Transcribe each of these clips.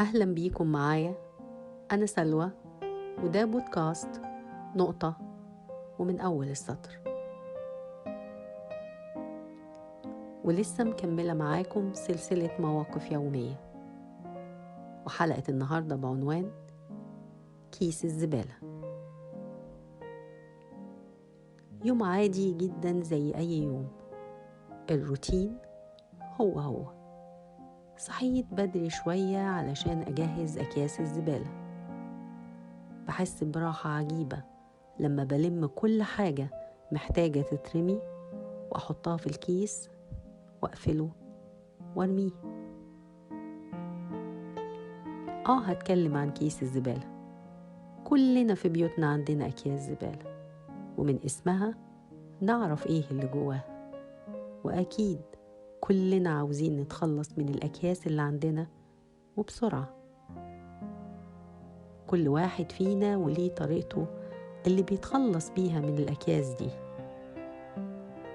أهلا بيكم معايا، أنا سلوى، وده بودكاست نقطة ومن أول السطر. ولسه مكملة معاكم سلسلة مواقف يومية، وحلقة النهاردة بعنوان كيس الزبالة. يوم عادي جدا زي أي يوم، الروتين هو هو. صحيت بدري شوية علشان أجهز أكياس الزبالة. بحس براحة عجيبة لما بلم كل حاجة محتاجة تترمي وأحطها في الكيس وأقفله وارميه. هتكلم عن كيس الزبالة. كلنا في بيوتنا عندنا أكياس زبالة، ومن اسمها نعرف إيه اللي جواها، وأكيد كلنا عاوزين نتخلص من الأكياس اللي عندنا وبسرعة. كل واحد فينا وليه طريقته اللي بيتخلص بيها من الأكياس دي.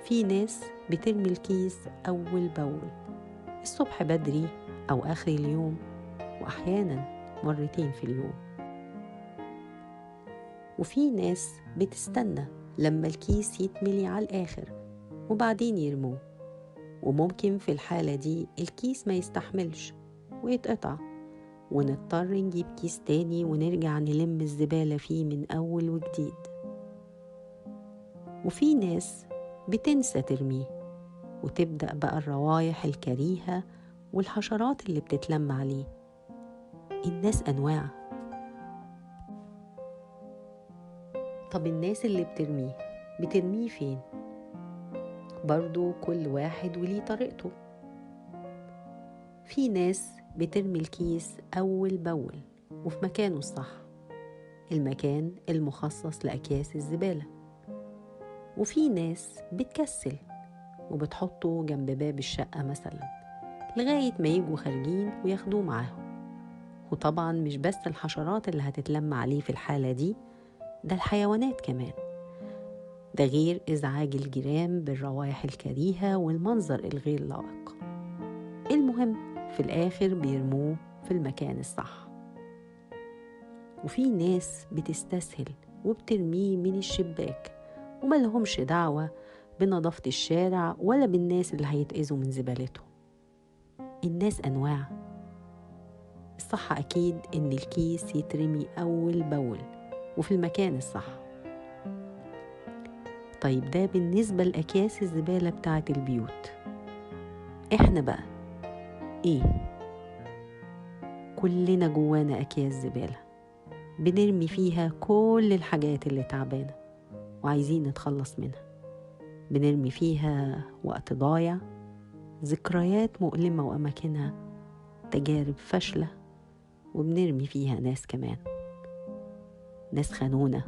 في ناس بترمي الكيس أول بأول، الصبح بدري أو آخر اليوم، وأحيانا مرتين في اليوم. وفي ناس بتستنى لما الكيس يتملي على الآخر وبعدين يرموه، وممكن في الحالة دي الكيس ما يستحملش ويتقطع، ونضطر نجيب كيس تاني ونرجع نلم الزبالة فيه من أول وجديد. وفي ناس بتنسى ترميه، وتبدأ بقى الروايح الكريهة والحشرات اللي بتتلم عليه. الناس أنواع. طب الناس اللي بترميه بترميه فين؟ برضو كل واحد وليه طريقته. في ناس بترمي الكيس أول بأول وفي مكانه الصح، المكان المخصص لأكياس الزبالة. وفي ناس بتكسل وبتحطه جنب باب الشقة مثلا لغاية ما يجوا خارجين وياخدوه معاهم. وطبعا مش بس الحشرات اللي هتتلم عليه في الحالة دي، ده الحيوانات كمان، ده غير إزعاج الجيران بالروايح الكريهة والمنظر الغير لائق. المهم في الآخر بيرموه في المكان الصح. وفي ناس بتستسهل وبترميه من الشباك، وما لهمش دعوة بنظافة الشارع ولا بالناس اللي هيتأذوا من زبالته. الناس أنواع. الصح أكيد إن الكيس يترمي أول بأول وفي المكان الصح. طيب ده بالنسبة لأكياس الزبالة بتاعة البيوت. إحنا بقى إيه؟ كلنا جوانا أكياس زبالة بنرمي فيها كل الحاجات اللي تعبانة وعايزين نتخلص منها. بنرمي فيها وقت ضايع، ذكريات مؤلمة وأماكنها، تجارب فاشلة، وبنرمي فيها ناس كمان، ناس خانونا،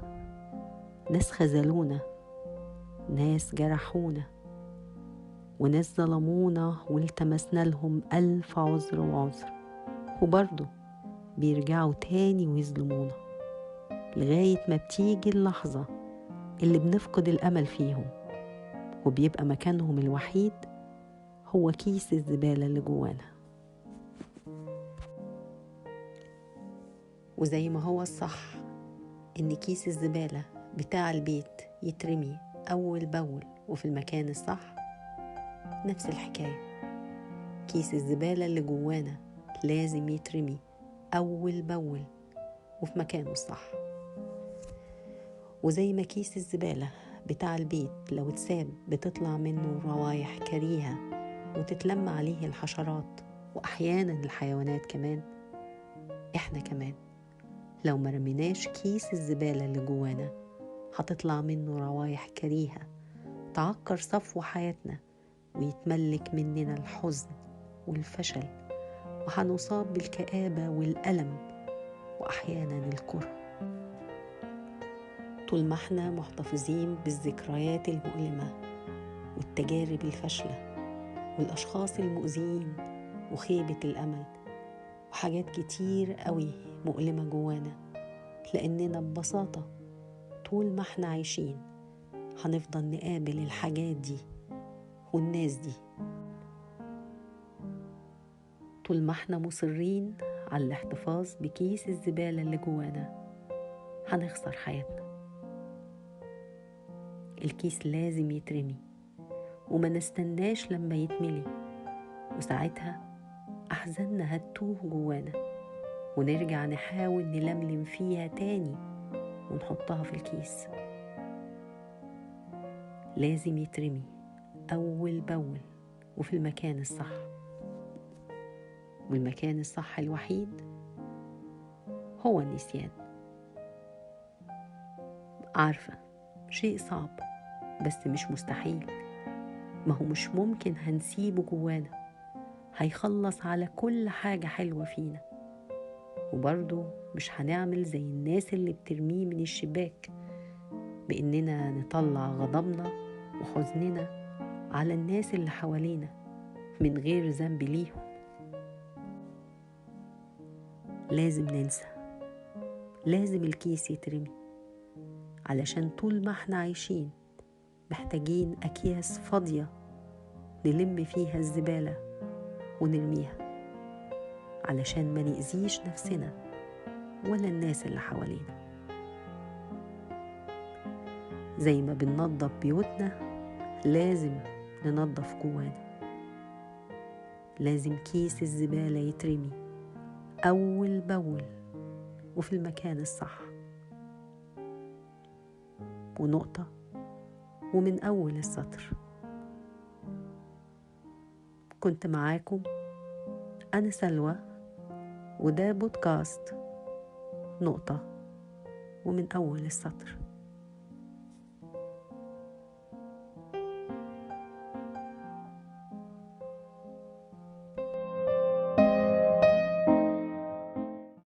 ناس خذلونا، ناس جرحونا، وناس ظلمونا والتمسنا لهم ألف عذر وعذر، وبرضه بيرجعوا تاني ويظلمونا لغاية ما بتيجي اللحظة اللي بنفقد الأمل فيهم، وبيبقى مكانهم الوحيد هو كيس الزبالة اللي جوانا. وزي ما هو الصح إن كيس الزبالة بتاع البيت يترمي أول بأول وفي المكان الصح، نفس الحكاية كيس الزبالة اللي جوانا لازم يترمي أول بأول وفي مكانه الصح. وزي ما كيس الزبالة بتاع البيت لو اتساب بتطلع منه روايح كريهة وتتلم عليه الحشرات وأحيانا الحيوانات كمان، إحنا كمان لو ما رميناش كيس الزبالة اللي جوانا هتطلع منه روايح كريهة تعكر صفو حياتنا ويتملك مننا الحزن والفشل، وهنصاب بالكآبة والألم وأحيانا الكره. طول ما احنا محتفظين بالذكريات المؤلمة والتجارب الفاشلة والأشخاص المؤذيين وخيبة الأمل وحاجات كتير قوي مؤلمة جوانا، لأننا ببساطة طول ما احنا عايشين هنفضل نقابل الحاجات دي والناس دي. طول ما احنا مصرين على الاحتفاظ بكيس الزبالة اللي جوانا هنخسر حياتنا. الكيس لازم يترمي وما نستناش لما يتملي، وساعتها أحزاننا هتوه جوانا ونرجع نحاول نلملم فيها تاني ونحطها في الكيس. لازم يترمي أول بأول وفي المكان الصح، والمكان الصح الوحيد هو النسيان. عارفة شيء صعب بس مش مستحيل، ما هو مش ممكن هنسيبه جوانا، هيخلص على كل حاجة حلوة فينا. وبرضه مش هنعمل زي الناس اللي بترميه من الشباك بإننا نطلع غضبنا وحزننا على الناس اللي حوالينا من غير ذنب ليهم. لازم ننسى، لازم الكيس يترمي، علشان طول ما احنا عايشين محتاجين أكياس فاضية نلم فيها الزبالة ونرميها، علشان ما نأذيش نفسنا ولا الناس اللي حوالينا. زي ما بننظف بيوتنا لازم ننظف جوانا. لازم كيس الزبالة يترمي أول بأول وفي المكان الصح. ونقطة ومن أول السطر. كنت معاكم أنا سلوى، وده بودكاست نقطة ومن أول السطر.